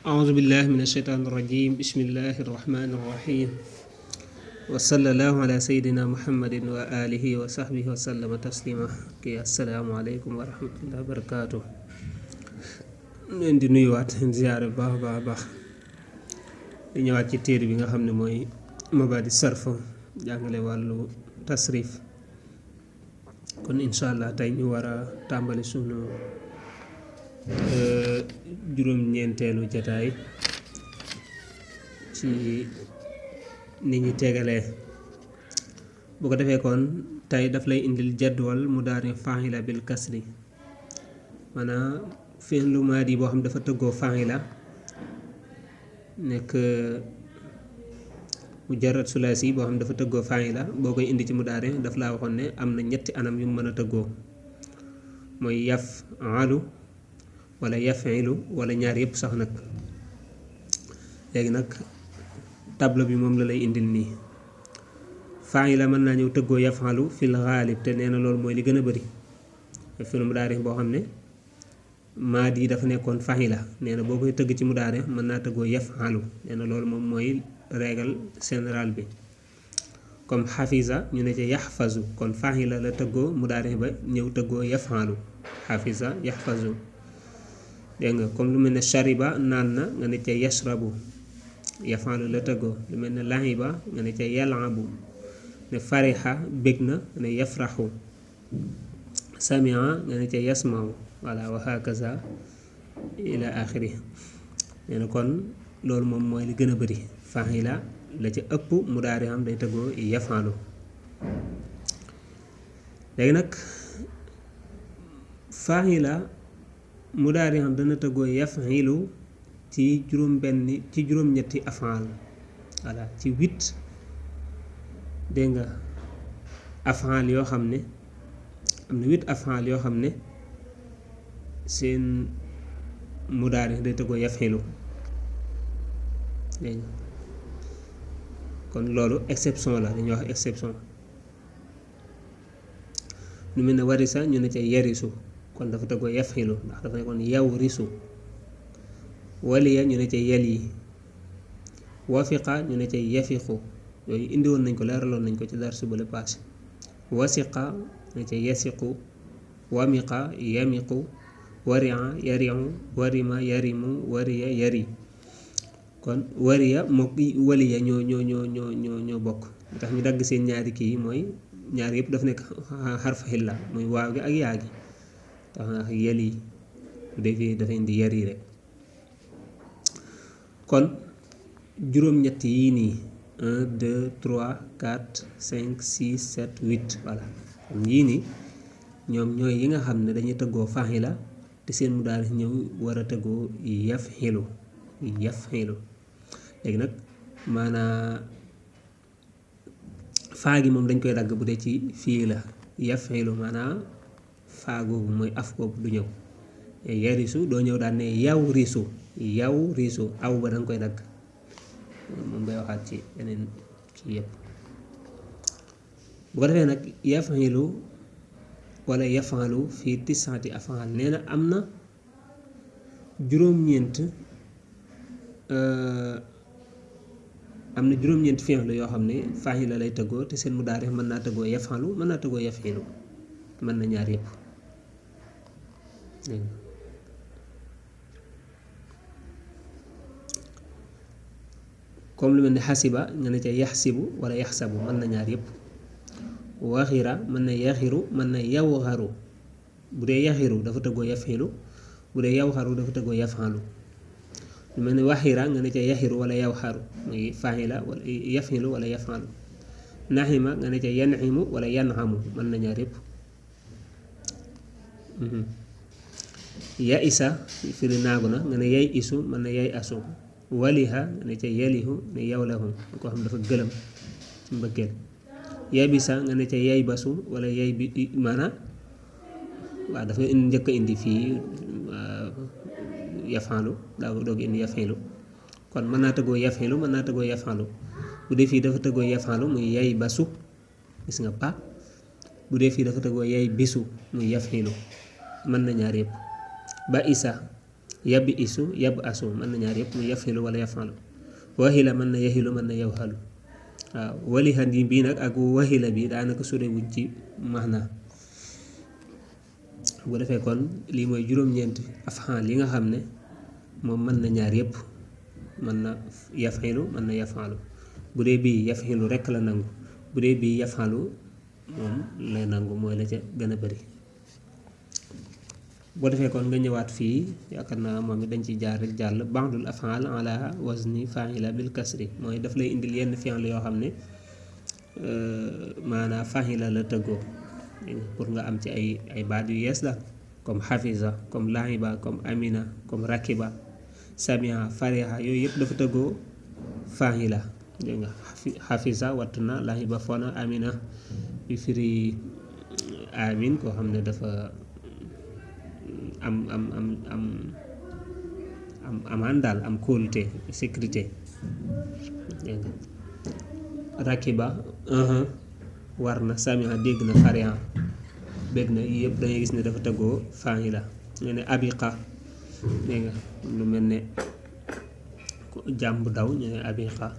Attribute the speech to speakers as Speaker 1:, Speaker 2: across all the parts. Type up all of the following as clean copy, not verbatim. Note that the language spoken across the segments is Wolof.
Speaker 1: أعوذ بالله من الشيطان الرجيم بسم الله الرحمن الرحيم وصلى الله على سيدنا محمد وآله وصحبه وسلم تسليما السلام عليكم ورحمة الله وبركاته leen di nuyuwaat ziyaare baax di ñëwaat ci téere bi nga xam ne mooy Mabadi Sarf jàngale wàllu tasrif kon incha allah tey ñu war a tàmbali sunu juróom-ñeenteelu jataay ci ni ñu tegalee bu ko defee kon tey daf lay indil jadwal mudaari faa'ila bil kasri maanaam fi'lu maadi boo xam dafa tëggoo faa'ila nekk mujarrad sulaasi boo xam dafa tëggoo faa'ila boo koy indi ci mudaari daf laa waxoon ne am na ñetti anam yu mën a tëggoo mooy yaf'alu wala yaf'ilu wala ñaar yëpp sax nag léegi nag tableau bi moom la lay indil nii faa'ila mën naa ñëw tëggoo yaf'alu fil ghalib te nee na loolu mooy li gën a bëri fi'lu mudaari boo xam ne maadi dafa nekkoon faa'ila nee na boo koy tëgg ci mudaari mën naa tëggoo yaf'alu nee na loolu moom mooy règle générale bi comme xafiza ñu ne ca yaxfazu kon faa'ila la tëggoo mudaari ba ñëw tëggoo yaf'alu xafiza yaxfazu dégg nga comme lu mel ne shariba naan na nga ne ca yashrabu yaf'alu la tëggoo lu mel ne la'iba nga ne ca yal'abu ne fariha bég na ne yafraxu sami'a nga ne ca yasma'u voilà wa hakaza ila axiri nee na kon loolu moom mooy li gën a bëri faa'ila la ca ëpp mudaari am day tëggoo yaf'alu léegi nag faa'ila mudaari am dana tëggoo yaf'ilu ci juróom-ñetti af'al voilà ci 8 dégg nga af'al yoo xam ne am na 8 af'al yoo xam ne seen mudaari day tëggoo yaf'ilu dégg nga kon loolu exception la dañuy wax exception lu mel ne warisa ñu ne ca yarisu kon dafa tëggoo yaf'ilu ndax dafa nekkoon yawrisu waliya ñu ne ca yali wafiqa ñu ne ca yafiqu yooyu indi woon nañ ko leeraloon nañ ko ci darsu bu la passé wasiqa ñu ne ca yasiqu wamiqa yamiqu wari'a yari'u warima yarimu wariya yari kon wariya mook waliya ñoo bokk tax ñu dagg seen ñaari kii mooy ñaar yëpp dafa nekk xarfa xilla muy waaw gi ak yaa gi tax na yali defee dafa indi yari rek kon juróom-ñett yii nii 1 2 3 4 5 6 7 8 voilà kon yii nii ñoom ñooy yi nga xam ne dañuy tëggoo faa'ila te seen mudaari ñëw war a tëggoo yaf'ilu léegi nag maanaa faa gi moom dañ koy dagg bu dee ci fii la yaf'ilu maanaa faa googu mooy af googu du ñëw yarisu doo ñëw daan ne yawrisu aw ba danga koy dagg moom bay waxaat ci yeneen kii yëpp bu ko defee nag yaf'ilu wala yaf'alu fii 9 af'al nee na am na juróom-ñeent fi'lu yoo xam ne faa'ila lay tëggoo te seen mudaari mën naa tëggoo yaf'alu mën naa tëggoo yaf'ilu mën na ñaar yëpp comme lu mel ne xasiba nga ne ca yaxsibu wala yaxsabu mën na ñaar yëpp waxira mën na yaxiru mën na yawxaru bu dee yaxiru dafa tëggoo yaf'ilu bu dee yawxaru dafa tëggoo yaf'alu lu mel ne waxira nga ne ca yaxiru wala yawxaru muy faa'ila wala yaf'ilu wala yaf'alu naxima nga ne ca yanximu wala yanxamu mën na ñaar yëpp ya isa firi naagu na nga ne yay isu mën na yay asu waliha nga ne ca yalihu ne yawlahu koo xam dafa gëlëm ci mbëggeel yabisa nga ne ca yay basu wala yay bi maanaam waaw dafa njëkk a indi fii yaf'alu daa doog indi yaf'ilu kon mën naa tëggoo yaf'ilu mën naa tëggoo yaf'alu bu dee fii dafa tëggoo yaf'alu muy yay basu gis nga pa bu dee fii dafa tëggoo yay bisu muy yaf'ilu mën na ñaar yëpp ba isa yabi isu yab asu mën na ñaar yëpp mu yafilu wala yafalu waxila mën na yaxilu mën na yawxalu waaw walihan yi bii nag ak waxila bi daanaka sore wuñ ci maanaa bu defee kon lii mooy juróom-ñeenti af'aal li nga xam ne moom mën na ñaar yëpp mën na yafilu mën na yafalu bu dee bii yafilu rekk la nangu bu dee bii yafalu moom lay nangu mooy la ca gën a bari boo defee kon nga ñëwaat fii yaakaar naa moom it dañ ci jaar rek jàll ba'dul af'al ala wazni fa'ila bil kasri mooy daf lay indil yenn fi'l yoo xam ne maanaam fa'ila la tëggoo pour nga am ci ay baat yu yees la comme hafiza comme la'iba comme amina comme rakiba sami'a fariha yooyu yëpp dafa tëggoo fa'ila dégg nga hafiza wattu na la'iba fona amina bi firi amin koo xam ne dafa amaan daal am kóolute sécurité dégg nga rakiba war na samiha dégg na fariha bég na yii yëpp dangay gis ne dafa tëggoo fa'ila nga ne abiqa dégg nga lu mel ne jàmbu daw ñu ne abiqa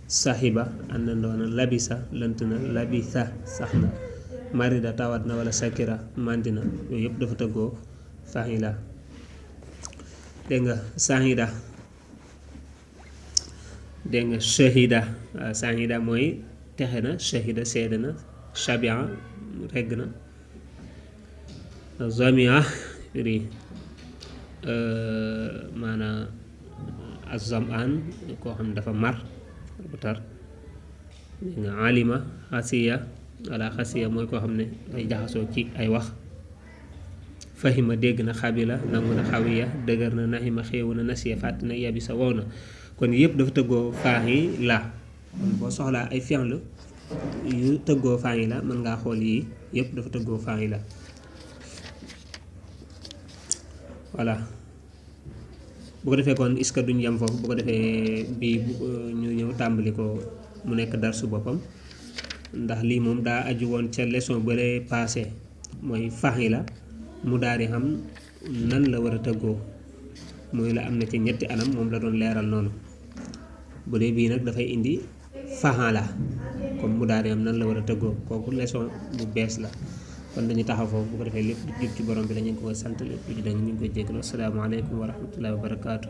Speaker 1: sahiba àndandoo na labisa lënt na labitha sax na marida tawat na wala sakira màndi na yooyu yëpp dafa tëggoo fa'ila dégg nga sahida dégg nga shahida waaw sahida mooy texe na shahida seede na shabia regg na zamia firi maanaam az-zam'an koo xam ne dafa mar bu tar dégg nga alima xasiya wala xasiya mooy koo xam ne day jaxasoo ci ay wax fahima dégg na xabila nangu na xawiya dëgër na naxima xéewu na nasiya fàtt na yabisa wow na kon yëpp dafa tëggoo fa'ila kon boo soxlaa ay fi'l yu tëggoo fa'ila mën ngaa xool yii yëpp dafa tëggoo fa'ila voilà bu ko defee kon est-ce que duñ yem foofu bu ko defee bii ñu ñëw tàmbali ko mu nekk darsu boppam ndax lii moom daa aju woon ca leçon bële passé mooy fa'ila mu daal di xam nan la war a tëggoo mooy la am na ci ñetti anam moom la doon leeral noonu bu dee bii nag dafay indi fa'ala comme mu daal di xam nan la war a tëggoo kooku leçon bu bees la kon dañu taxaw foofu bu ko defee lépp di jub ci borom bi la ñu ngi koy sant lépp di dañ ñu ngi koy jégalu asalaamaaleykum wa rahmatullahi wa barakaatu.